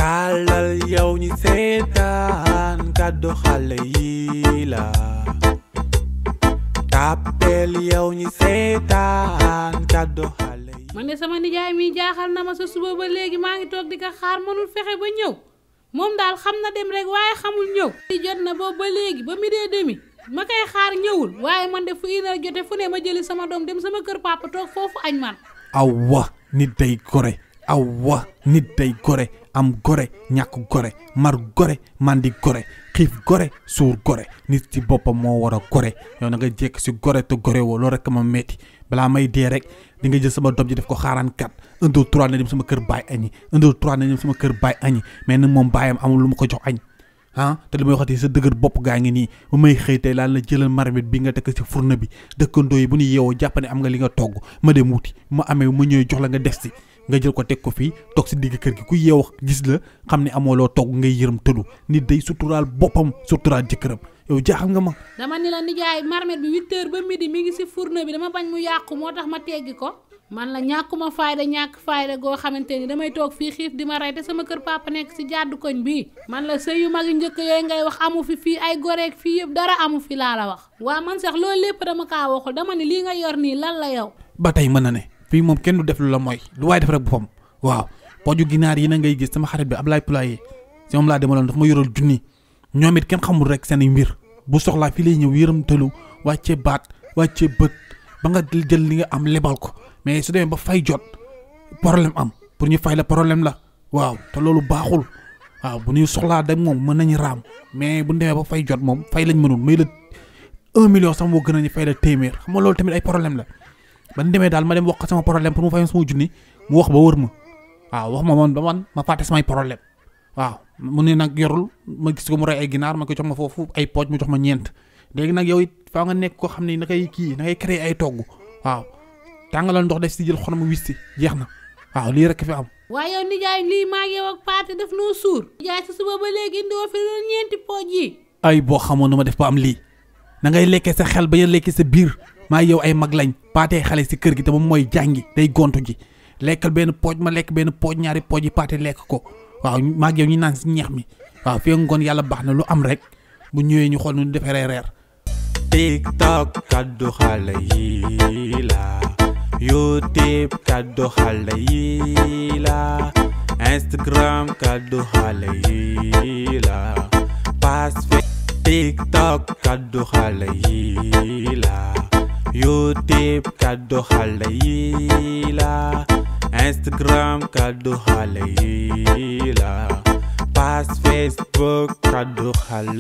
tàllal yow ñi seetaan kàddu xale yi la tàppeel yow ñi seetaan kàddu xale yi. man de sama nijaay mi jaaxal na ma sa suba ba léegi maa ngi toog di ko xaar mënul fexe ba ñëw moom daal xam na dem rek waaye xamul ñëw. di jot na boobu ba léegi ba midi et demi ma koy xaar ñëwul waaye man de fu une heure jote fu ne ma jëli sama doom dem sama kër papa toog foofu añ man. awa nit day gore awa nit day gore am gore ñàkk gore mar gore mandi gore xiif gore suur gore nit ci boppam moo war a gore yow na nga jekk si gore te gore woo loolu rek ma metti balaa may dee rek di nga jël sama doom ji def ko xaaraan kat 1 2 3 na dem sama kër baay añi 1 2 3 na dem sama kër baay añi mais nag moom baayam amul lu ma ko jox añ te li may waxati sa dëgër bopp gaa ngi nii bu may xëy tey laal la jëlal marmite bi nga tekk si fourne bi dëkkandoo yi bu ñu yeewoo jàpp ne am nga li nga togg ma dem wuti ma amee ma ñëw jox la nga def si nga jël ko teg ko fii toog si digg kër gi ku yeew gis la xam ne amoo loo togg ngay yërëm tëdu nit day suturaal boppam suturaal jëkkëram yow jaaxal nga ma. dama ni la nijaay marmite bi 8 heures ba midi mi ngi si fourne bi dama bañ mu yàqu moo tax ma teggi ko man la ñàkkuma fayda ñàkk fayda goo xamante ni damay toog fii xiif di ma rey te sama kër papa nekk si jàddu koñ bii man la sëy yu mag yu njëkk yooyu ngay wax amu fi fii ay goreek fii yëpp dara amu fi laa la wax. waa man sax loolu lépp dama kaa waxul dama ni lii nga yor nii lan la yow. ba tey mën na ne fii moom kenn du def lu la mooy lu waaye def rek boppam waaw poju ginaar yi na ngay gis sama xarit bi Ablaye Poulaye si moom laa demaloon daf ma yoral junni ñoom it kenn xamul rek seen mbir bu soxlaa fii lay ñëw yërëm tëlu wàccee baat wàccee bët ba nga jël li nga am lebal ko mais su demee ba fay jot problème am pour ñu fay la problème la waaw te loolu baaxul waaw bu ñuy soxlaa dem moom mën nañu raam mais bu demee ba fay jot moom fay lañ mënul may la 1 million sax moo gën a ñu fay la téeméer xam nga loolu tamit ay problème la ba ñu demee daal ma dem wax sama problème pour mu fay sama junni mu wax ba wër ma waaw wax ma man ba man ma fàtte samay problème waaw mu ne nag yorul ma gis ko mu rey ay ginaar ma ko jox ma foofu ay pooj mu jox ma ñeent léegi nag yow it faa nga nekk koo xam ne na ngay kii na ngay créer ay togg waaw tàngalal ndox def si jël xorom wis si jeex na waaw lii rek fi am. waaye yow nijaay lii maa ngi yow ak paate def noo suur. nijaay sa suba ba léegi indiwoo fi loolu ñeenti pooj yi. ay boo xamoon nu ma def ba am lii na ngay lekkee sa xel ba ya lekkee sa biir maa yow ay mag lañ paatee xale si kër gi te moom mooy jàngi day gontu ji lekkal benn pooj ma lekk benn pooj ñaari pooj yi paate lekk ko waaw maa yow ñu naan si ñeex mi waaw fii ngoon yàlla baax na lu am rek bu ñëwee ñu xool nu defee reer. TikTok kàddu xale yi la YouTube kàddu xale yi la Instagram kàddu xale yi la page TikTok kàddu xale yi la YouTube kàddu xale yi la Instagram kàddu xale yi la page Facebook kàddu xale